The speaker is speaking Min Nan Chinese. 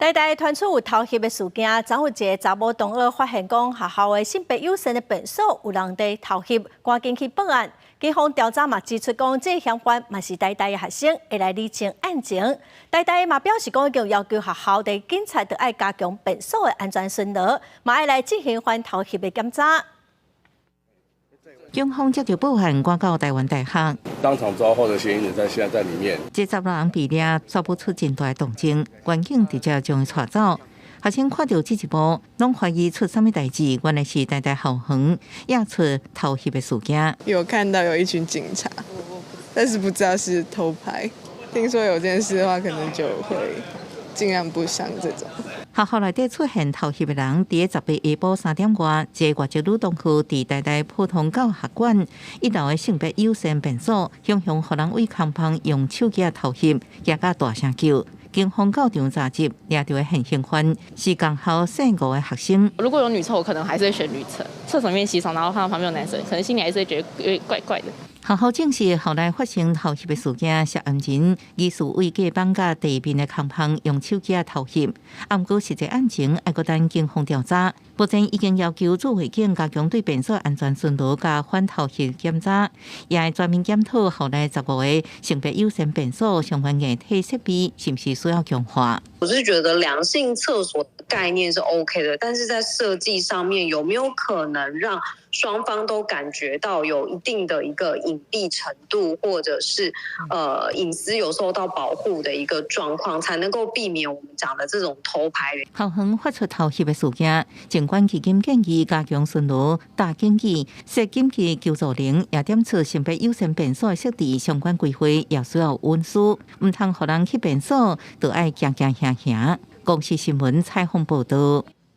台大傳出有偷翕的事件，昨有一个查某同學發現講學校的性別友善的便所有人佇偷翕，趕緊去報案。警方調查嘛指出講，這個嫌犯嘛是台大的學生，會來釐清案情。台大嘛表示講，已經要求學校的警察著愛加強便所的安全巡邏，嘛愛來進行反偷翕的檢查。警方接到報案，趕到台灣大學，當場抓獲的嫌疑人在現在在裡面。這十六人被掠，煞無出真大動靜，員警直接將伊帶走。學生看著這一幕，攏懷疑出啥物代誌，原來是台大校園惹出偷翕的事件。有看到有一群警察，但是不知道是偷拍。聽說有件事的話，可能就會盡量不上這種。學校內底出現偷翕的人，佇十八下晡3點外，一個外籍女同學佇台大普通教學館一樓的性別友善便所，雄雄予人對空縫用手機偷翕，驚甲大聲叫。警方到場查緝，掠著的現行犯是共校碩五的學生。如果有女廁，我可能還是會選女廁。廁所裡面洗手，然後看到旁邊有男生，可能心裡還是會覺得有點怪怪的。學校證實，校內發生偷翕的事件，涉案人疑似對隔板佮地面的空縫用手機偷翕。啊，毋過實際案情愛閣等警方調查。目前已經要求駐衛警加強對便所安全巡邏佮反偷翕檢查，也會全面檢討校內15個性別友善便所相關硬體設備是毋是需要強化。我是覺得兩性廁所的概念是 OK 的，但是在設計上面有沒有可能讓雙方都感覺到有一定的一個隱蔽程度，或者是隱私有受到保護的一個狀況，才能夠避免我們講的這種偷拍。校園發出偷翕的事件，疾管基金建議加強巡邏、打警語、設緊急求助鈴，也點出性別友善便所的設置相關規劃也需要溫書，毋通予人去便所，都愛驚驚嚇嚇。公視新聞採訪報導。